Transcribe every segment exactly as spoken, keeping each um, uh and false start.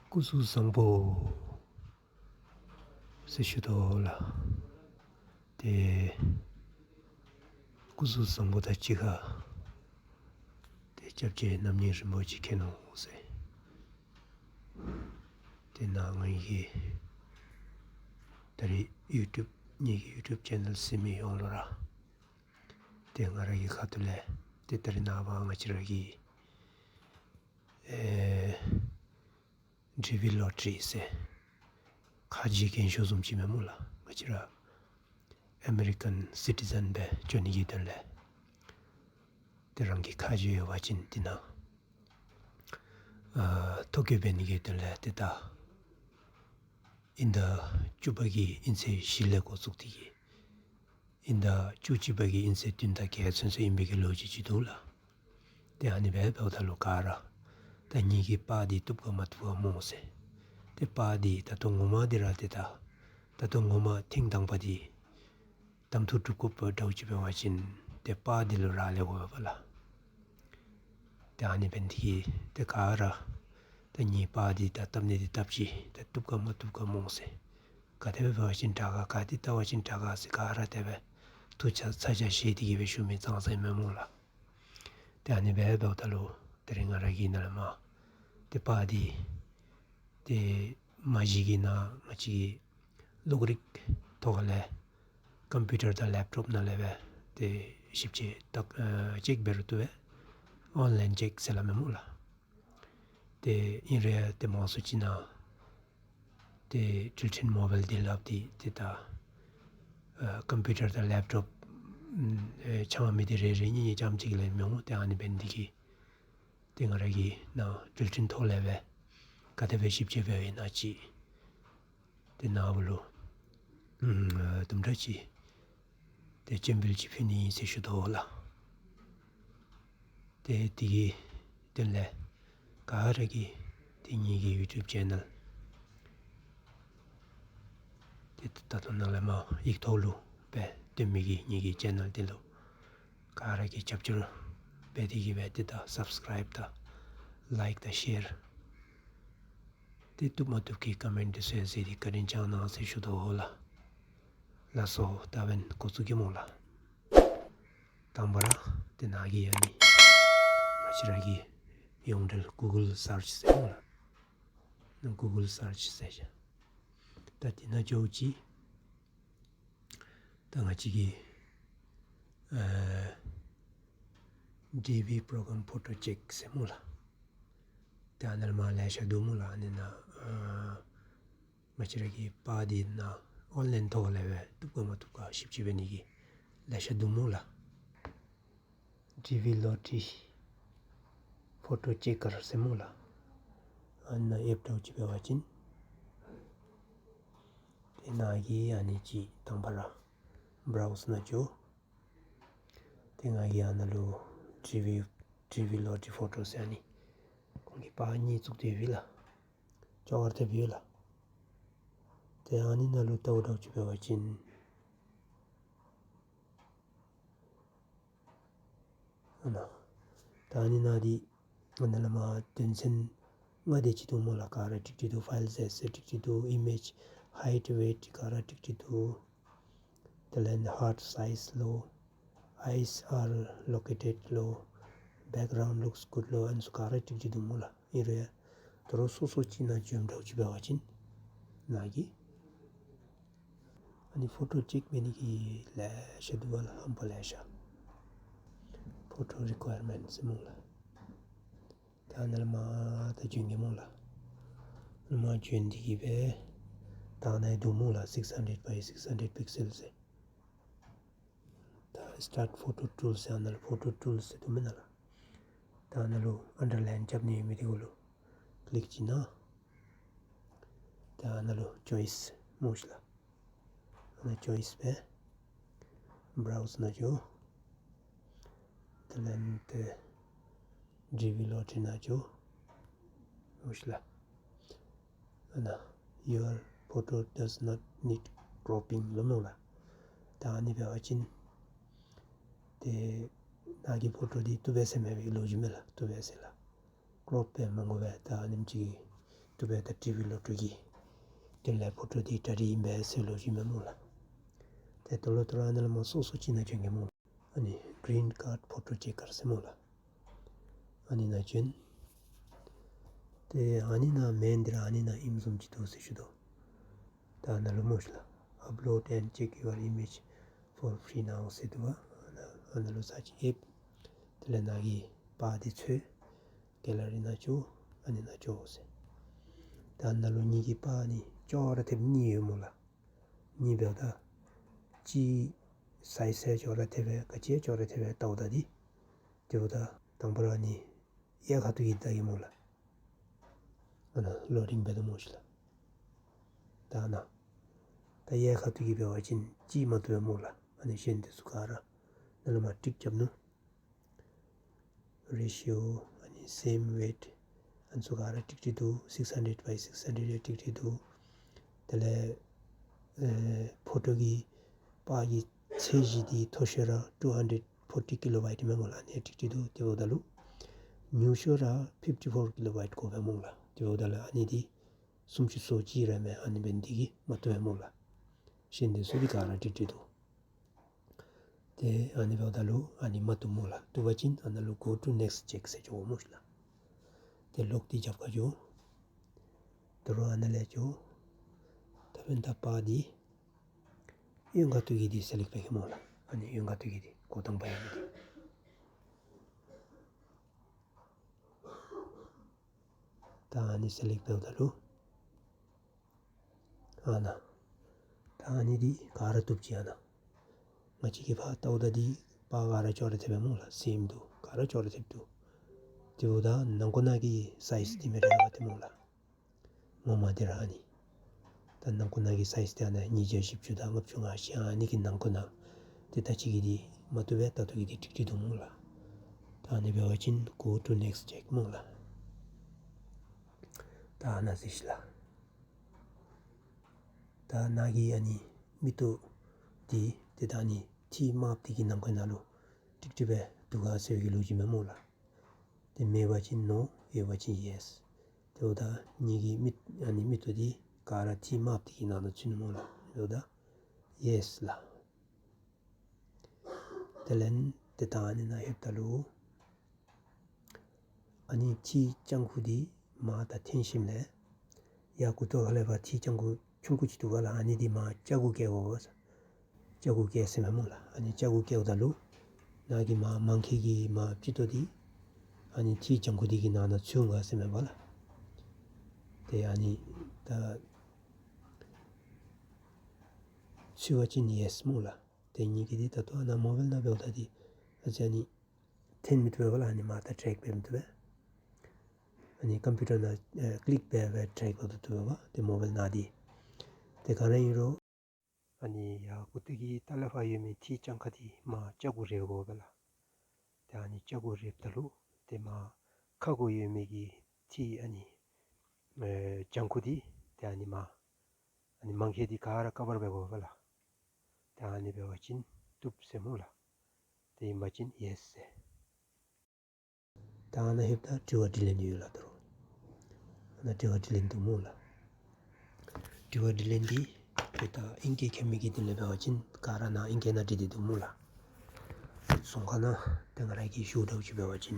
སྐུ་གཟུགས་བཟང་པོ་ཟེར་ཞུ་དོ་ལགས། ཏེ་སྐུ་གཟུགས་བཟང་པོ་དང་གཅིག་ཁར་ཏེ་སྐྱབས་རྗེ་རྣམ་གཉིས་རིན་པོ་ཆེ་མཁྱེན་ནོ་ཟེར། ཏེ་ནཱ་ངེ་གི་ད་རིས་ཡུ་ཊུབ་ངེ་གི་ཡུ་ཊུབ་ཅེ་ནལ་གཟིགས་མི་ཡོངས་ལུ་ར་ཏེ་ང་ར་གི་ཁ་ཐུག་ལས་ཏེ་ད་རིས་ནངས་པ་ང་བཅས་ར་གི་ཨེ་ཌི་ཝི་ལོ་ཊི་རི་ཟེར་ཁ་རྗེ་རྒྱན་ཤོག་བཟུམ་ཅིག་མེན་སྨོ་ལགས། ང་བཅས་ར་ཨ་མེ་རི་ཀན་སི་ཊི་ཛེན་སྦེ་འགྱོ་ནི་གི་དོན་ལས་ཏེ་རང་གི་ཁ་རྗེ་ཡོད་པ་ཅིན་ཏེ་ནཱ་ཨ་ཐོ་བཀོད་འབད་ནི་གི་དོན་ལས་ཏེ་ད་དབྱིན་ཟླ་བཅུ་པ་གི་དབྱིན་ཚེས་བཞི་ལས་འགོ་བཙུགས་ཏེ་གིས་དབྱིན་ཟླ་བཅུ་གཅིག་པ་གི་དབྱིན་ཚེས་བདུན་དང་བརྒྱད་ཚུན་ཚོད་ཨིན་པའི་གི་ལོ་རྒྱུས་ཅིག་འདུག་ལགས། ཏེ་ཨ་ནི་སྦེ་འབདཝ་ད་ལུ་ག་ར་ད་ངེ་གི་པར་འདི་བཏུབ་ག་མ་བཏུབ་ག་སྨོ་ཟེར། ཏེ་པར་འདི་ད་ལྟོ་ངོ་མ་འདི་ར་ཏེ་ད་ད་ལྟོ་ངོ་མ་ཐེངས་དང་པ་འདི་གདམ་འཐུ་གྲུབ་དགོཔ་འདྲཝ་ཅིག་འབད་བ་ཅིན་ཏེ་པར་འདི་ལུ་རག་ལས་དགོ་པས་ལགས། ཏེ་ཨ་ནི་འབད་ནི་དེ་གིས་ཏེ་ག་ར་ད་ངེའི་པར་འདི་ད་བཏབ་ནི་འདི་བཏབ་ཅི། ད་བཏུབ་ག་མ་བཏུབ་ག་སྨོ་ཟེར། ག་དེ་སྦེ་འབད་བ་ཅིན་དྲག་ག་ག་དེ་བལྟ་བ་ཅིན་དྲག་ག་ཟེར་ག་ར་དེ་སྦེ་ཐུགས་ཚ་ཚ་གྱང་བཞེས་ཏེ་གིས་སྦེ་ཞུ་མི་ཙང་ཙང་མེན་སྨོ་ལགས། ཏེ་ཨ་ནི་སྦེ་འབདཝ་ད་ལུ་ད་རིས་ང་ར་གིས་ནཱ་ལས་མར་ཏེ་པར་འདི་ཏེ་མ་གཞི་གི་ནཱ་ང་བཅས་ཀྱི་གློག་རིག་ཐོག་ལས་ཀམ་པིའུ་ཊར་དང་ལེབ་ཊོབ་ནང་ལས་སྦེ་ཏེ་ཞིབ་དཔྱད་བལྟ་ཨེ་ཅེཀ་འབད་རུང་བཏུབ་པས། ཨོན་ལའིན་ཅེཀ་ཟེར་སླབ་མེན་སྨོ་ལགས། ཏེ་ཨིན་རུང་ཏེ་མང་སུ་ཅིག་ནཱ་ཏེ་འགྲུལ་འཕྲིན་མོ་བཱའིལ་འདི་སླབ་སྟེ་ཏེ་ད་ཨེ་ཀམ་པིའུ་ཊར་དང་ལེབ་ཊོབ་ཨེ་འཆང་མི་འདི་རེ་རེ་གཉིས་གཉིས་རྐྱངམ་ཅིག་ལས་མི་འོང་། ཏེ་ཨ་ནི་འབད་ནི་དེ་གིས་ཏེ་ང་ར་གིས་ནཱ་འགྲུལ་འཕྲིན་ཐོག་ལས་སྦེ་ག་དེ་སྦེ་ཞིབ་དཔྱད་འབད་ཡི་ན་ཅིག་ཏེ་ནཱ་བུ་ལུ་ཨམ་དུམ་གྲ་ཅིག་ཏེ་སྤྱན་འབུལ་ཅིག་ཕུལ་ནི་ཨིན་ཟེར་ཞུ་དོ་ལགས། ཏེ་དེ་གི་དོན་ལས་ག་ར་གིས་ཏེ་ངེ་གི་ཡུ་ཊུབ་ཅེ་ནལ་ཏེ་ད་ལྟོ་ནཱ་ལས་མར་ཡིག་ཐོག་ལུ་སྦེ་སྟོན་མི་གི་ངེ་གི་ཅེ་ནལ་འདི་ལུ་ག་ར་གིས་རྒྱབ་སྐྱོར་འབད་དེ་གིས་སྦེ་ཏེ་ད་སབ་སི་ཀརའིབ་དང་ལའིཀ་དང་ཤེར་ཏེ་བཏུབ་མ་བཏུབ་ཀྱི་ཀོ་མེནཊ་འདི་ཚུ་ཡང་མཛད་དེ་བཀའ་དྲིན་བསྐྱང་གནང་ཟེར་ཞུ་དོ་ལགས། ལགས་སོ། ད་འབདན་འགོ་བཙུགས་གེ་སྨོ་ལགས། དང་པ་ར་ཏེ་ནཱ་གི་ཨ་ནི་ང་བཅས་ར་གི་ཡོངས་འབྲེལ་གུ་གཱལ་སརཆ་ཟེར་སྨོ་ལགས། གུ་གཱལ་སརཆ་ཟེར་བཞག། ད་དེ་ནང་འགྱོ་ཅི། ད་ང་བཅས་ཀྱི་ཨེ་ཌི་ཝི་པྲོ་གྲམ་ཕོ་ཊོ་ཅེཀ་ཟེར་སྨོ་ལགས། ད་ཨ་ནཱ་ལས་མར་ལེ་ཤ་འདུག་སྨོ་ལགས། ཨ་ནི་ནཱ་ཨ་ང་བཅས་ར་གི་པར་འདི་ནཱ་ཨོན་ལའིན་ཐོག་ལས་སྦེ་བཏུབ་ག་མ་བཏུབ་ག་ཞིབ་དཔྱད་འབད་ནི་གི་ལེ་ཤ་འདུག་སྨོ་ལགས། ཌི་ཝི་ལོ་ཊི་རི་ཕོ་ཊོ་ཅེ་ཀར་ཟེར་སྨོ་ལགས། ཨ་ནཱ་ཨེཔ་འདྲཝ་ཅིག་འབད་བ་ཅིན་ཏེ་ནཱ་གི་ཨ་ནི་ཅིག་དང་པ་ར་བྲའུ་སི་ནང་འགྱོ། ཏེ་ང་གིས་ཨ་ནཱ་ལུ་ཌི་ཝི་ཌི་ཝི་ལོ་ཊི་རི་ཕོ་ཊོ་ཟེར་ཨ་ནི་ཁོང་གི་པར་གཉིས་བཙུགས་ཏེ་ཡོད་པས་ལགས། ཅོག་ཁར་ཐེབས་ཡོད་ལགས། ཏེ་ཨ་ནི་ནང་ལུ་བལྟཝ་འདྲཝ་ཅིག་འབད་བ་ཅིན་ཨ་ནཱ་ད་ཨ་ནི་ནང་འདི་ཨ་ནཱ་ལས་མར་དོན་ཚན་ལྔ་དེ་ཅིག་འདུག་སྨོ་ལགས། ག་ར་ཀྲིག་ཀྲི་འདུག། ཕའིལ་སའིཛ་ཀྲིག་ཀྲི་འདུག། ཨི་མེཇ་ཧའིཊ་ཝེཊ་ག་ར་ཀྲིག་ཀྲི་འདུག། དེ་ལས་ཧཱརཊ་སའིཛ་ལོ། Eyes are located low, background looks good ལོ། ཨ་ནི་ཚུ་ག་ར་ཀྲིག་ཀྲི་འདུག་སྨོ་ལགས། ཨིན་རུང་ཡང་ད་རུང་སོ་སོ་ཅིག་ནང་འཇོན་འདྲཝ་ཅིག་འབད་བ་ཅིན་ནཱ་གི་ཨ་ནི་ཕོ་ཊོ་ཅེཀ་འབད་ནི་གི་ལེ་ཤ་འདུག་པ་ལགས། ཧམ་པ་ལེ་ཤ། ཕོ་ཊོ་རི་ཀོ་ཡར་མེནཊ་ཟེར་སྨོ་ལགས། ད་ནཱ་ལས་མར་ད་འབྱོན་གེ་སྨོ་ལགས། ནཱ་མར་འབྱོན་ཏེ་གིས་སྦེ་ད་ནཱ་འདུག་སྨོ་ལགས། six hundred by six hundred pixels ཟེར། ད་སི་ཊཱརཊ་ཕོ་ཊོ་ཊུལ་ཟེར་ཨ་ནཱ་ལུ་ཕོ་ཊོ་ཊུལ་ཟེར་འདུག་མེན་ན་ལགས། ད་ནཱ་ལུ་ཨན་ཌར་ལའིན་རྐྱབ་ནི་ཡོད་མི་འདི་གུ་ལུ་ཀི་ལིཀ་ཅིག་གནང་། ད་ནཱ་ལུ་ཅོའིས་སྨོ་ཤིག་ལགས། ཨ་ནཱ་ཅོའིས་སྦེ་བྲའུ་སི་ནང་འགྱོ། དེ་ལས་ཏེ་ཌི་ཝི་ལོ་ཊི་རི་ནང་འགྱོ་སྨོ་ཤིག་ལགས། ཨ་ནཱ་your photo does not need cropping ལོ་སྨོ་ལགས། ད་ཨ་ནི་འབད་བ་ཅིན་ཏེ་ནཱ་གི་ཕོ་ཊོ་འདི་བཏུབ་པས་ཟེར་མི་གི་ལོ་རྒྱུས་མས་ལགས། བཏུབ་པས་ཟེར་ལགས། ཀྲོཔ་འབད་མི་དགོ་པས། ད་ཨ་ནེམ་ཅིག་ ཏེ་འབདཝ་ད་ཊི་ཝི་ལོག་སྟེ་གི་དེ་ལས་ཕོ་ཊོ་འདི་གྲ་སྒྲིག་ཨིན་པས་ཟེར་ལོ་ཅིག་མས་སྨོ་ལགས། ཏེ་ད་ལྟོ་ལྟོ་ར་ཨ་ནཱ་ལས་མར་སོ་སོ་ཅིག་ནང་འབྱོན་གེ་སྨོ་ལགས། ཨ་ནི་གིརིན་ཀཱརཌ་ཕོ་ཊོ་ཅེ་ཀར་ཟེར་སྨོ་ལགས། ཨ་ནི་ནང་འབྱོན། ཏེ་ཨ་ནི་ནང་མེན་འདི་ར་ཨ་ནི་ནང་ཨིནམ་བཟུམ་ཅིག་འདུག་ཟེར་ཞུ་དོ། ད་ཨ་ནཱ་ལུ་སྨོ་ཤིག་ལགས། Upload and check your image for free now ཟེར་འདུག་པ། ཨ་ནཱ་ཨ་ནཱ་ལུ་ས་ཅིག་ཨེབ། དེ་ལས་ནཱ་གི་པར་འདི་འཚོལ། གེ་ལ་རི་ནང་འགྱོ། ཨ་ནི་ནང་འགྱོ་ཟེར། ད་ཨ་ནཱ་ལུ་ངེ་གི་པར་ཨ་ནི་ཅོག་ར་འཐདཔ་གཉིས་ཡོད་སྨོ་ལགས། གཉིས་འབདཝ་ད་གཅིག་སའིཛ་ཅོག་ར་འཐདཔ་ག་ཅི་ཅོག་ར་འཐདཔ་ལྟཝ་ད་འདི་འདི་འབདཝ་ད་དང་པ་ར་ཨ་ནི་གཡས་ཁ་ཐུག་གི་ལྟ་གེ་སྨོ་ལགས། ཨ་ནཱ་ལོ་ཌིང་འབད་དོ་སྨོ་ཤིག་ལགས། ད་ཨ་ནཱ་ད་གཡས་ཁ་ཐུག་གི་འབད་བ་ཅིན་ཅིག་མ་བཏུབ་པས་སྨོ་ལགས། ཨ་ནི་གཞན་འདི་ཚུ་ག་ར་ནཱ་ལུ་མར་ཊིཀ་རྐྱབ་ནུག། རེ་ཤི་ཡོ་ཨ་ནི་སེམ་ཝིཌཐ་ཨ་ནི་ཚུ་ག་ར་ཀྲིག་ཀྲི་འདུག། སིགསི་ཧན་ཌེཌ་བའི་སིགསི་ཧན་ཌེཌ་ཀྲིག་ཀྲི་འདུག། དེ་ལས་ཨེ་ཕོ་ཊོ་གི་པར་གྱི་ཚད་གཞི་འདི་མཐོ་ཤོས་ར་ཊུ་ཧན་ཌེཌ་ཕོར་ཊི་ཀི་ལོ་བཱའིཊ་མས་སྨོ་ལགས། ཨ་ནི་ཀྲིག་ཀྲི་འདུག། དེ་འབདཝ་ད་ལུ་ཉུང་ཤོས་ར་ཕིཕ་ཊི་ཕོར་ཀི་ལོ་བཱའིཊ་དགོ་པས་སྨོ་ལགས། དེ་འབདཝ་ད་ལུ་ཨ་ནི་འདི་སུམ་ཅུ་སོ་གཅིག་ར་མས། ཨ་ནི་འབདན་འདི་གིས་མ་བཏུབ་པས་སྨོ་ལགས། གཞན་འདི་ཚུ་འདི་ག་ར་ཀྲིག་ཀྲི་འདུག། ཏེ་ཨ་ནི་འབདཝ་ད་ལུ་ཨ་ནི་མ་བཏུབ་སྨོ་ལགས། བཏུབ་པ་ཅིན་ཨ་ནཱ་ལུ་གོ་ཊུ་ནེགསིཊ་ཅེཀ་ཟེར་འགྱོ་དགོ་སྨོ་ཤིག་ལགས། ཏེ་ལོག་སྟེ་རྒྱབ་ཁར་འགྱོ། ད་རུང་ཨ་ནཱ་ལས་འགྱོ། ད་འབདན་ད་པར་འདི་གཡོན་ཁ་ཐུག་གི་འདི་སེ་ལེཀཊ་འབད་གེ་སྨོ་ལགས། ཨ་ནི་གཡོན་ཁ་ཐུག་གི་འདི་འགོ་དང་པ་ཡོད་མི་འདི། ད་ཨ་ནི་སེ་ལེཀཊ་འབདཝ་ད་ལུ་ཨ་ནཱ་ད་ཨ་ནི་འདི་ག་ར་བཏུབ་ཅི། ཨ་ནཱ་ང་བཅས་ཀྱིས་ཕར་ལྟཝ་ད་འདི་པར་ག་ར་ཅོག་ར་འཐདཔ་སྨོ་ལགས། སེམ་འདུག། ག་ར་ཅོག་ར་འཐདཔ་འདུག། དེ་འབདཝ་ད་ནང་ཁོག་ནང་གི་སའིཛ་འདི་མི་རེ་བ་འདི་སྨོ་ལགས། ངོ་མ་འདི་ར་ཨ་ནི་ད་ནང་ཁོག་ནང་གི་སའིཛ་འདི་ཨ་ནཱ་ཉིས་བརྒྱ་བཞི་བཅུ་དང་ལྔ་བཅུ་ང་བཞི་ཨ་ནི་གི་ནང་ཁོག་ནང་། ཏེ་ད་ཅི་གི་འདི་མ་བཏུབ་པས། ད་ལྟོ་གི་འདི་ཀྲིག་ཀྲི་འདུག་སྨོ་ལགས། ད་ཨ་ནི་འབད་བ་ཅིན་གོ་ཊུ་ནེགསིཊ་ཅེཀ་སྨོ་ལགས། ད་ཨ་ནཱ་གཟིགས་ཤིག་ལགས། ད་ནཱ་གི་ཨ་ནི་མིག་ཏོ་འདི་ཏེ་ད་ཨ་ནི་ཐིག་དམརཔོ་འདི་གི་ནང་ཁོག་ནང་ལུ་ཀྲིག་ཀྲི་སྦེ་འདུག་ག་ཟེར་བའི་ལོ་རྒྱུས་མས་སྨོ་ལགས། ཏེ་མེད་པ་ཅིན་ནོ། ཡོད་པ་ཅིན་ཡེས། དེ་འབདཝ་ད་ངེ་གི་མིག་ཨ་ནི་མིག་ཏོ་འདི་ག་ར་ཐིག་དམརཔོ་འདི་གི་ནང་ན་ཚུད་ནུག་སྨོ་ལགས། དེ་འབདཝ་ད་ཡེས་ལགས། དེ་ལས་ཏེ་ད་ཨ་ནི་ནང་ལྷོདཔ་ད་ལུ་ཨ་ནི་ཐིག་ལྕང་ཁུ་འདི་མར་ད་འཐེན་ཞིནམ་ལས་ཡར་མགུ་ཏོ་ཁ་ལས་ཕར་ཐིག་ལྕང་ཁུ་ཆུང་ཀུ་ཅིག་འདུག་ག་ལགས། ཨ་ནི་འདི་མར་ལྕགས་གུ་བཀལ་དགོ་ཟེར། ལྕགས་གུ་བཀལ་ཟེར་མས་སྨོ་ལགས། ཨ་ནི་ལྕགས་གུ་བཀལཝ་ད་ལུ་ནཱ་གི་མར་མང་ཁལ་གྱི་མར་སྤྱི་ཏོག་འདི་ཨ་ནི་ཐིག་ལྕང་ཁུ་འདི་གི་ནང་ན་ཚུད་འོང་ག་ཟེར་མས་པ་ལགས། ཏེ་ཨ་ནི་ད་ཚུད་པ་ཅིན་ཡེས་སྨོ་ལགས། ཏེ་ངེ་གི་འདི་ད་ལྟོ་ཨ་ནཱ་མོ་བཱའིལ་ནང་འབདཝ་ད་འདི་ཨ་ཙི་ཨ་ནི་འཐེན་མི་བཏུབ་པས་པ་ལགས། ཨ་ནི་མར་ད་ཊེཀ་འབད་མི་བཏུབ་པས། ཨ་ནི་ཀམ་པིའུ་ཊར་ནང་ཨེ་ཀི་ལིཀ་འབད་འབད་ཊེཀ་འབད་དོ་བཏུབ་པས་པ། ཏེ་མོ་བཱའིལ་ནང་འདི་ཏེ་ག་ར་ཨིན་རུང་ཨ་ནི་ཡར་མགུ་ཏོ་གི་ལྟག་ལས་ཕར་ཡོད་མི་ཐིག་ལྕང་ཁུ་འདི་མར་ལྕགས་གུ་རེག་དགོ་པས་ལགས། ཏེ་ཨ་ནི་ལྕགས་གུ་རེགཔ་ད་ལུ་ཏེ་མར་ཁ་གུ་ཡོད་མི་གི་ཐིག་ཨ་ནི་ཨེ་ལྕང་ཁུ་འདི་ཏེ་ཨ་ནི་མར་ཨ་ནི་མང་ཁལ་འདི་ག་ར་ཀ་བར་འབད་དགོ་པས་ལགས། ཏེ་ཨ་ནི་འབད་བ་ཅིན་བཏུབ་ཟེར་སྨོ་ལགས། ཏེ་ཨིན་པ་ཅིན་ཡེས་ཟེར། ད་ཨ་ནཱ་ལྷོདཔ་ད་དྲི་བ་དྲིས་ལན་ཡོད་ལགས། ད་རུང་ཨ་ནཱ་དྲི་བ་དྲིས་ལན་འདུག་སྨོ་ལགས། དྲི་བ་དྲིས་ལན་འདི་ཏེ་ད་ཨིང་སྐད་མཁྱེན་མི་གི་དེ་ལས་འབད་བ་ཅིན་ག་ར་ནཱ་ཨིང་སྐད་ནང་བྲིས་ཏེ་འདུག་སྨོ་ལགས། གསུང་ཁ་ནང་ཏེ་ང་ར་གིས་ཞུ་དགོཔ་ཅིག་འབད་བ་ཅིན་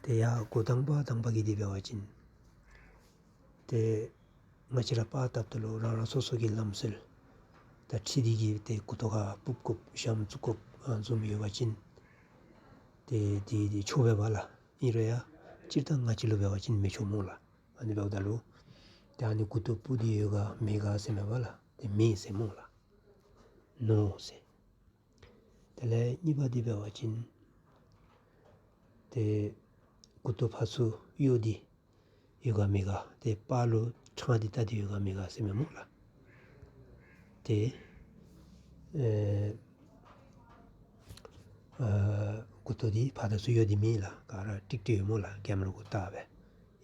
ཏེ་ཡར་འགོ་དང་པ་དང་པ་གི་འདི་འབད་བ་ཅིན་ཏེ་ང་བཅས་ར་པར་བཏབ་ད་ལུ་རང་རང་སོ་སོ་གི་ལམ་སྲོལ་དང་འཁྲིལ་ཏེ་གིས་ཏེ་མགུ་ཏོ་ཁར་སྤུབ་དགོཔ་ཞྭམོ་བཙུགས་དགོཔ་ཨ་བཟུམ་ཡོད་པ་ཅིན་ཏེ་འདི་འདི་ཆོག་པས་པ་ལགས། ཨིན་རུང་ཡང་སྤྱིར་བཏང་ང་བཅས་ལུ་འབད་བ་ཅིན་མི་ཆོག་སྨོ་ལགས། ཨ་ནི་འབདཝ་ད་ལུ་ཏེ་ཨ་ནི་མགུ་ཏོ་སྤུབ་སྟེ་ཡོད་ག་མེད་ག་ཟེར་མས་པ་ལགས། ཏེ་མེད་ཟེར་སྨོ་ལགས། ནོ་ཟེར། དེ་ལས་གཉིས་པ་འདི་འབད་བ་ཅིན་ཏེ་མགུ་ཏོ་ཕར་ཚུར་གཡོ་སྟེ་ཡོད་ག་མེད་ག་ཏེ་པར་ལུ་ཕྲང་སྟེ་བལྟ་སྟེ་ཡོད་ག་མེད་ག་ཟེར་མས་སྨོ་ལགས། ཏེ་ཨེ་ཨ་མགུ་ཏོ་འདི་ཕར་དང་ཚུར་གཡོ་སྟེ་མེད་ལགས། ག་ར་ཀྲིག་ཀྲི་ཡོད་སྨོ་ལགས། ཀེམ་ར་གུ་བལྟ་སྦེ།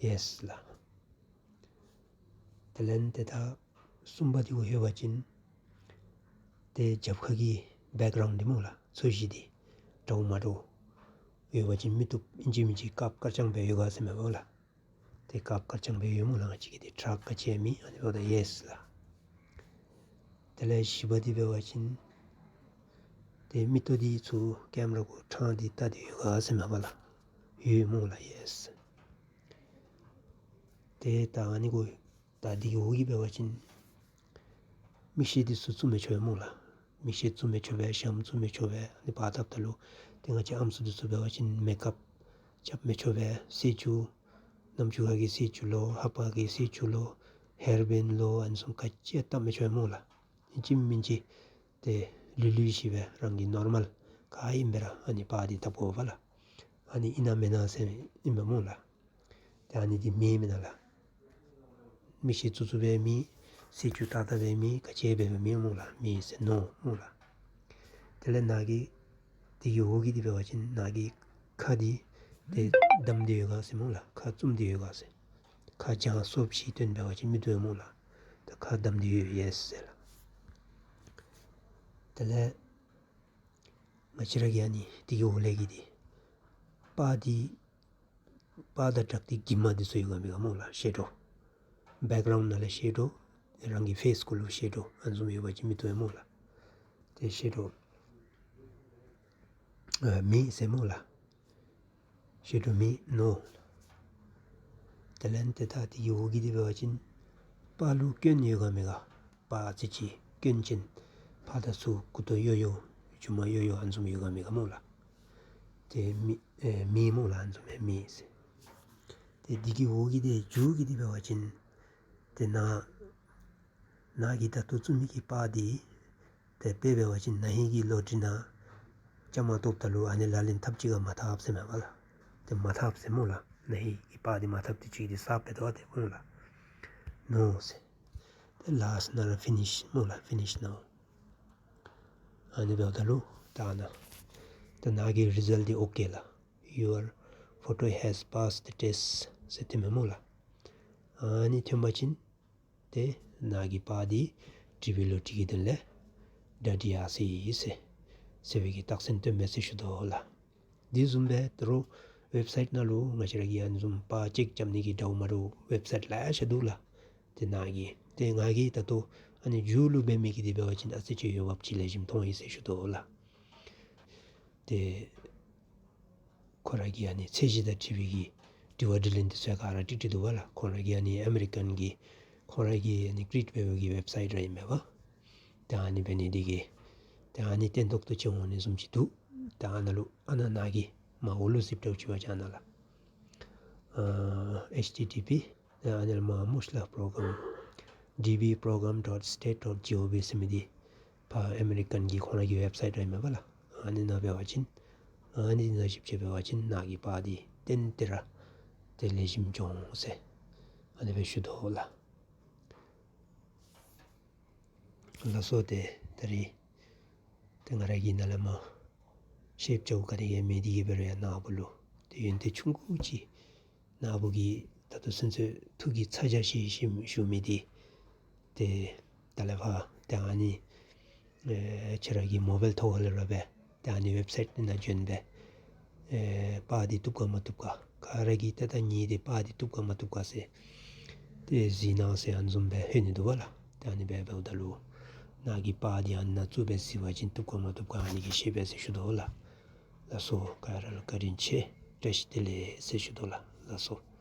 ཡེས་ལགས། དེ་ལས་ཏེ་ད་གསུམ་པ་འདི་གུ་ལྷོད་པ་ཅིན་ཏེ་རྒྱབ་ཁ་གི་བེཀ་གྲའུནཌ་འདི་སྨོ་ལགས། ཚོས་གཞི་འདི་འདྲཝ་མ་འདྲཝ་ཡོད་པ་ཅིན་མི་བཏུབ། ཨིན་ཅི་མིན་ཅི་དཀརཔོ་དཀར་རྐྱང་སྦེ་ཡོད་ག་ཟེར་མས་པ་ལགས། ཏེ་ཀར་ཀར་རྐྱང་སྦེ་ཡོད་སྨོ་ལགས། ང་བཅས་ཀྱི་འདི་ཊཱཀ་ག་ཅི་ཡང་མེད། ཨ་ནི་འབདཝ་ད་ཡེས་ལགས། དེ་ལས་བཞི་པ་འདི་འབད་བ་ཅིན་ཏེ་མིག་ཏོ་འདི་ཚུར་ཀེམ་ར་གུ་ཕྲང་སྟེ་བལྟ་སྟེ་ཡོད་ག་ཟེར་མས་པ་ལགས། ཡོད་སྨོ་ལགས། ཡེས། ཏེ་ད་ཨ་ནི་གུ་ད་འདི་གི་འོག་གི་འབད་བ་ཅིན་མིག་ཤེལ་འདི་ཚུ་བཙུགས་མི་ཆོག་པས་སྨོ་ལགས། མིག་ཤེལ་བཙུགས་མི་ཆོག་པས། ཞྭམོ་བཙུགས་མི་ཆོག་པས། ཨ་ནི་པར་བཏབ་ད་ལུ་ཏེ་ང་བཅས་ཨམ་སྲུ་འདི་ཚུ་འབད་བ་ཅིན་མེཀ་ཨཔ་རྐྱབ་མི་ཆོག་པས། གསེར་འགྱུར་ནམ་ཅིག་ཁ་གི་གསེར་འགྱུར་ལོ། ལྷ་པ་གི་གསེར་འགྱུར་ལོ། ཧེར་བེནཌ་ལོ། ཨ་ནི་བཟུམ་ག་ཅི་ཡང་བཏབ་མི་ཆོག་པས་སྨོ་ལགས། ཨིན་ཅི་མིན་ཅི་ཏེ་ལུས་ལུས་ཤེས་སྦེ་རང་གི་ནོར་མཱལ་ག་ཨིན་པས་ར་ཨ་ནི་པར་འདི་བཏབ་དགོ་པས་ལགས། ཨ་ནི་ཨིན་ན་མེན་ན་ཟེར་ཨིན་པས་སྨོ་ལགས། ཏེ་ཨ་ནི་འདི་མེད་མེན་ན་ལགས། མིག་ཤེལ་བཙུགས་བཙུགསཔ་སྦེ་མེད། གསེར་འགྱུར་བཏགས་བཏགསཔ་སྦེ་མེད། ག་ཅི་འབད་འབད་མེད་སྨོ་ལགས། མེད་ཟེར་མནོ་སྨོ་ལགས། དེ་ལས་ནཱ་གི་འདི་གི་འོག་གི་འདི་འབད་བ་ཅིན་ནཱ་གི་ཁ་འདི་ཏེ་བསྡམས་ཏེ་ཡོད་ག་ཟེར་སྨོ་ལགས། ཁ་བཙུམས་ཏེ་ཡོད་ག་ཟེར། ཁ་བྱང་སོབ་ཅིག་སྟོན་འབད་བ་ཅིན་མི་བཏུབ་སྨོ་ལགས། ད་ཁ་བསྡམས་ཏེ་ཡོད། ཡེས་ཟེར་ལགས། དེ་ལས་ང་བཅས་ར་གིས་ཨ་ནི་འདི་གི་འོག་ལས་ཀྱི་འདི་པར་འདི་པར་དང་སྦྲགས་ཏེ་གྱིབ་མ་འདི་ཚུ་ཡོད་ག་མེད་ག་སྨོ་ལགས། ཤེ་ཌོ། བེཀ་གརའུནཌ་ནང་ལས་ཤེ་ཌོ། རང་གི་ཕེསི་གུ་ལུ་ཤེ་ཌོ་ཨ་ནི་བཟུམ་ཡོད་པ་ཅིན་མི་བཏུབ་སྨོ་ལགས། ཏེ་ཤེ་ཌོ་ཨ་མེད་ཟེར་སྨོ་ལགས། ཤེ་ཌོ་མེད་མནོ། དེ་ལས་ཏེ་ད་འདི་གི་འོག་གི་འདི་འབད་བ་ཅིན་པར་ལུ་སྐྱོན་ཡོད་ག་མེད་ག། པར་ཨ་ཙི་ཅིག་སྐྱོན་ཅན་ཕར་དང་ཚུར་མགུ་ཏོ་གཡོ་གཡོ་མཇུག་མ་གཡོ་གཡོ་ཨ་ནི་བཟུམ་ཡོད་ག་མེད་ག་སྨོ་ལགས། ཏེ་མེད་ཨེ་མེད་སྨོ་ལགས། ཨ་ནི་བཟུམ་མེད་མེད་ཟེར། ཏེ་འདི་གི་འོག་གི་འདི་མཇུག་གི་འདི་འབད་བ་ཅིན་ཏེ་ནཱ་ནཱ་གི་ད་ལྟོ་བཙུགས་མི་གི་པར་འདི་ཏེ་དཔེ་འབད་བ་ཅིན་ན་ཧིང་གི་ལོ་ཊ་རི་ནང་བཅའ་མར་གཏོགསཔ་ད་ལུ་ཨ་ནི་ལག་ལེན་འཐབ་ཅི་ག་མ་འཐབ་ཟེར་མས་པ་ལགས། ཏེ་མ་འཐབ་ཟེར་སྨོ་ལགས། ན་ཧིང་གི་པར་འདི་མ་འཐབ་སྟེ་ཅིག་འདི་གསརཔ་སྦེ་འདུག་པ་ཏེ་སྨོ་ལགས། མནོ་ཟེར། ཏེ་ལཱསཊ་ནང་ལུ་ཕི་ནིཤ་སྨོ་ལགས། ཕི་ནིཤ་ནའོ། ཨ་ནི་འབདཝ་ད་ལུ་ད་ནཱ་ད་ནཱ་གི་རི་ཛལཊ་འདི་ཨོ་ཀེ་ལགས། Your photo has passed the test ཟེར་སྟོནམ་མས་སྨོ་ལགས། ཨ་ནི་ཐོན་པ་ཅིན་ཏེ་ནཱ་གི་པར་འདི་ཊི་བི་ལུ་འཁྲིལ་གྱི་དོན་ལས་བདའ་སྟེ་ཡར་སོ་ཡི་ཟེར་ཟེར་བའི་གི་རྟགས་མཚན་སྟོནམ་མས་ཟེར་ཞུ་དོ་ལགས། འདི་བཟུམ་སྦེ་ད་རུང་ཝེབ་སའིཊ་ནང་ལུ་ང་བཅས་ར་གིས་ཨ་ནི་བཟུམ་པར་ཅེཀ་རྐྱབ་ནི་གི་འདྲཝ་མ་འདྲཝ་ཝེབ་སའིཊ་ལེ་ཤ་འདུག་ལགས། ཏེ་ནཱ་གི་ཏེ་ང་གིས་ད་ལྟོ་ཨ་ནི་མཇུག་ལུ་འབད་མི་གི་འདི་འབད་བ་ཅིན་ཨ་ཙི་ཅིག་འོས་འབབ་ཅིག་ལེགས་ཤོམ་མཐོང་ཡི་ཟེར་ཞུ་དོ་ལགས། ཏེ་ཁོ་ར་གི་ཨ་ནི་ཚད་གཞི་དང་འཁྲིལ་བའི་གི་དྲི་བ་དྲིས་ལན་འདི་ཚུ་ག་ར་ཀྲིག་ཀྲི་འདུག་པ་ལགས། ཁོང་ར་གི་ཨ་ནི་ཨ་མི་རི་ཀན་གྱི་ཁོང་ར་གི་ཨ་ནི་ཀྲི་ཨེཊ་འབད་བའི་གི་ཝེབ་སའིཊ་ར་ཨིན་མས་པ། ཏེ་ཨ་ནི་འབད་ནི་འདི་གིས་ཏེ་ཨ་ནི་སྟོན་ཏོག་ཏོ་ཅིག་འོང་ནི་བཟུམ་ཅིག་འདུག། ཏེ་ཨ་ནཱ་ལུ་ཨ་ནཱ་ནཱ་གི་མར་འོག་ལུ་ཛིཔ་འདྲཝ་ཅིག་འབད་བ་ཅིན་ཨ་ནཱ་ལགས། ཨ་ཨེཆ་ཊི་ཊི་པི་ཨ་ནཱ་ལུ་མར་མུཤ་ལགས་པོ་རོ་གརམ་ཌི་བི་པོ་རོ་གརམ་ཌོཊ་སི་ཊེཊ་ཌོཊ་ཇི་ཨོ་ཝི་ཟེར་མི་འདི་ཕར་ཨ་མི་རི་ཀན་གྱི་ཁོང་ར་གི་ཝེབ་སའིཊ་ར་ཨིན་མས་པ་ལགས། ཨ་ནི་ནང་འབད་བ་ཅིན་ཨ་ནི་ནང་ཞིབ་དཔྱད་འབད་བ་ཅིན་ནཱ་གི་པར་འདི་ཏན་ཏན་ར་ཏེ་ལེགས་ཤོམ་འགྱོ་འོང་ཟེར་ཨ་ནི་སྦེ་ཞུ་དོ་ལགས། ལགས་སོ། ཏེ་ད་རིས་ཏེ་ང་ར་གིས་ནཱ་ལས་མར་བཤད་རྒྱུ་ག་ནི་ཡང་མེད། འདི་གིས་འབད་རུང་ཡང་ནཱ་བུ་ལུ་ཏེ་ཡོན་ཏན་ཆུང་ཀུ་ཅིག་ནཱ་བུ་གིས་ད་ལྟོ་ཚུན་ཚོད་ཐུགས་ཀྱི་ཚ་གྱང་བཞེས་བཞེས་ཞུ་མི་འདི་ཏེ་ད་ལས་ཕར་ཏེ་ཨ་ནི་ཨེ་ཁྱེད་ར་གི་མོ་བཱའིལ་ཐོག་ཁ་ལས་ར་སྦེ་ཏེ་ཨ་ནི་ཝེབ་སའིཊ་འདི་ནང་བྱོན་སྦེ་ཨེ་པར་འདི་བཏུབ་ག་མ་བཏུབ་ག། ག་ར་གིས་ཏེ་ད་ངེའི་འདི་པར་འདི་བཏུབ་ག་མ་བཏུབ་ག་ཟེར་ཏེ་གཟིགས་གནང་ཟེར་ཨ་ནི་བཟུམ་སྦེ་ལྷོད་ནི་འདུག་པ་ལགས། ཏེ་ཨ་ནི་སྦེ་འབདཝ་ད་ལུ་ནཱ་གི་པར་འདི་ཨ་ནཱ་བཙུགས་སྦེ་གཟིགས་པ་ཅིན་བཏུབ་ག་མ་བཏུབ་ག་ཨ་ནི་གིས་ཤེས་པས་ཟེར་ཞུ་དོ་ལགས། ལགས་སོ། ག་ར་ལུ་བཀའ་དྲིན་ཆེ། བཀྲ་ཤིས་བདེ་ལེགས་ཟེར་ཞུ་དོ་ལགས། ལགས་སོ།